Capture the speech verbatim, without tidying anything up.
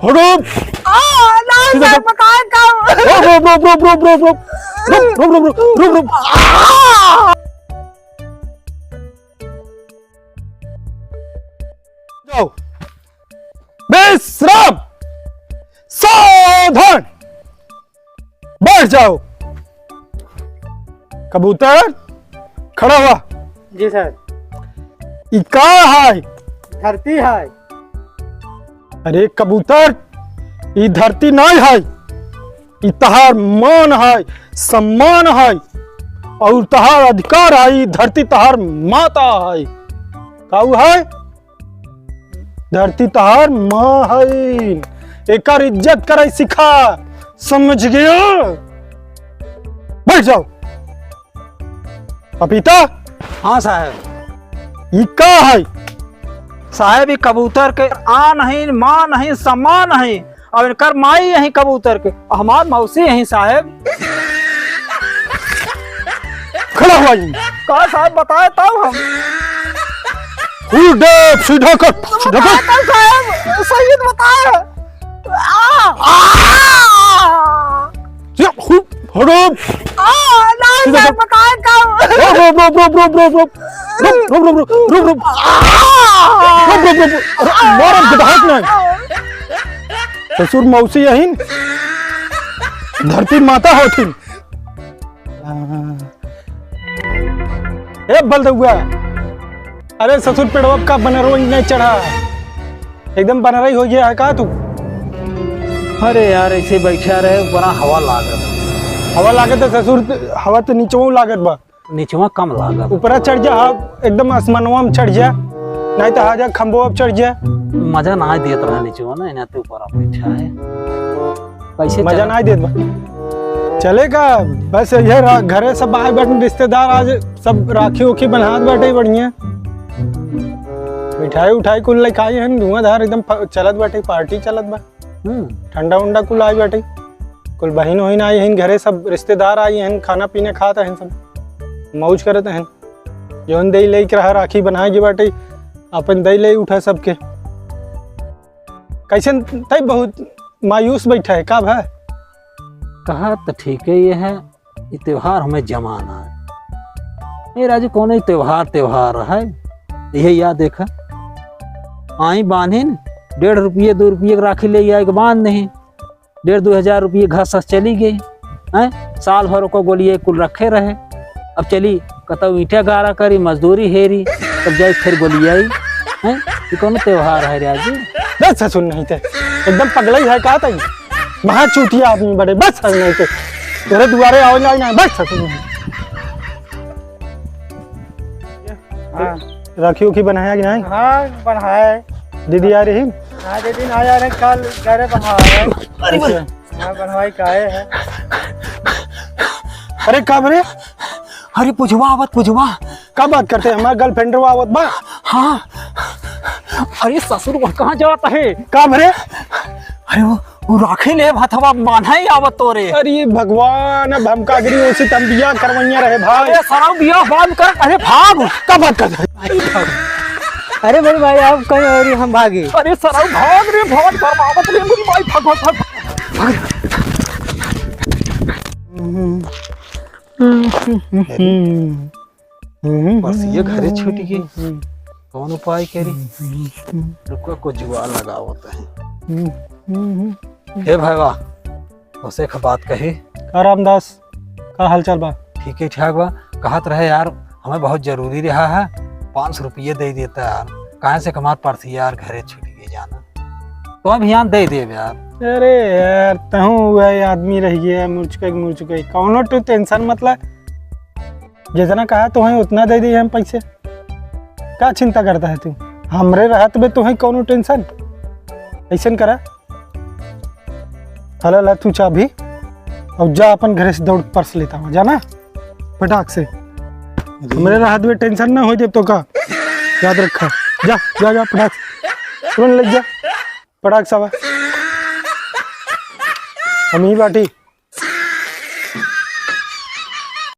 रुक। आ, नहीं, सीधा मैं रुक। पकाए का। रुक, रुक, रुक। आ! जाओ। विश्राम। सावधान। बैठ जाओ। कबूतर, खड़ा हुआ। जी सर। ई का है? धरती है। अरे कबूतर, ई धरती नहीं है, ई तहार मान है, सम्मान है और तहार अधिकार है। ई धरती तहार माता है। काऊ है? धरती तहार माँ है, एकर इज्जत करे सिखा, समझ गया? बैठ जाओ। पपीता। हाँ साहब। ई का है? साहब, ई कबूतर के आ नहीं, माँ नहीं, सम्मान नहीं। अब इनकर माई यही कबूतर के, हमार मौसी यही साहब। खड़ा हुआ ही। का साहब बताए तब हम। Full depth, सीधा कट, सीधा कट। बताए तब साहब, सही तो बताए। आ! आ! ये खूब, हटो। आ, नहीं, सीधा सर, कट। बताए तब। रुक, रुक, रुक। रुक, रुक, रुक। रुक, रुक, रुक। अरे, मारब के तो हाथ नहीं। ससुर मौसी यहिन, धरती माता होथिन। ए बलदउआ, अरे ससुर पेड़वा का बनरवा नहीं चढ़ा, एकदम बनरई हो गया है का तू? अरे यार, ऐसे बैठा रहे, बड़ा हवा लागत। हवा लागत है ससुर, हवा तो नीचवो लागत बा। निचवा कम लागत। ऊपरा चढ़ जा, हाँ, एकदम आसमानवा में चढ़ जा, नहीं तो हाजा खंभवा पे चढ़ जा। मजा ना देत रहा निचवा ना, इन्हें तो ऊपरा बैठा है। कैसे मजा चला? ना देत बा। चलेगा, बस यह रा-, घरे सब आए बैठे रिश्तेदार, आज सब राखी उखी बन्हात बैठे बढ़िया। मिठाई उठाई कुल लेके आई हैं, धुआंधार एकदम फ-, चलत बैठे, पार्टी चलत बा। हम्म। ठंडा उंडा कुल आई बाटे, कुल बहिन वहिन आई हन घरे, सब रिश्तेदार आई हन, खाना पीना खात हन, सब मौज करत हन। जौन दई लेके रहा राखी बनाए के बाटे, अपन दई ले उठा सबके। कैसन तई बहुत मायूस बैठा है का भा? कहा तो ठीक है ये है। ई त्योहार हमें जमाना है। ए राजू, कौनो ई त्योहार, त्योहार है, यही याद देखा। आई बान्हिन, डेढ़ रुपये, दो रुपये के राखी ले आए के बांध नहीं, डेढ़ दो हजार रुपये घस घस चली गई, हैं? साल भर ओको गोलिये कुल रखे रहे। अब चली, कतौ ईंटा गारा करी, मजदूरी हेरी, तब जाई फिर गोलियाई, हैं? ई कौनो त्योहार है राजू? बस ससुर नहीं थे, एकदम पगलई है का तई? महा चूतिया आदमी बड़े, बस हर नहीं के। तेरे दुआरे आओ जाए ना, बस हर नहीं। हाँ। राखी उखी बनाया कि नहीं? हाँ, बनाया है। दीदी आ रही? हाँ, दीदी ना आ रहे, कल घरे बना है। अच्छा। हाँ, बनवाई का आए है। अरे, का बरे? अरे, पुजवा आवत, पुजवा। का बात करते हैं? हमारा गर्लफ्रेंड वो आवत बा। हाँ। अरे ससुर, वो कहाँ जात है? का बरे? अरे वो, वो राखी ले हथवा बान्हे आवत तोरे। अरे भगवान, अब हम का करी, उसी तम बियाह करवैया रहे भाई। अरे सरऊ बियाह बाद कर, अरे भाग। का बात कर रहे? अरे मेरे भाई, आप कहीं और ही हम भागे। अरे सरऊ भाग रे, भाग, बर्बाद रे, मेरी भाई, भाग, भाग, भाग। बस ये घरे छूट गई। कौन उपाय करी? रुका, को जुआ लगावत है। हे भाईवा, उसे एक बात कही। का रामदास, का हालचाल बा? ठीक है, ठाक बा। कहत रहे यार, हमें बहुत जरूरी रहा है, पाँच सौ रुपये दे देता यार। काहे से हमार पर्स यार घरे छूट गई जाना। तो अब यहाँ दे देब यार। अरे यार, तहूँ वह आदमी रह गया, मुर्चुके के मुर्चुके। कौनो तू टेंशन मत ले, जितना कहा तो है उतना दे दिए हम पैसे। का चिंता करता है तू? हमरे रहत में तो है कौनो टेंशन। ऐसन करा, हला ला तू चाबी और जा अपन घरे से दौड़ पर्स लेता हुआ, जाना फटाक से। हमरे रहत में टेंशन ना हो जब तो का, याद रखा। जा, जा, जा, फटाक से। तुरंत ले जा, फटाक से आवा। हम ही बाटी।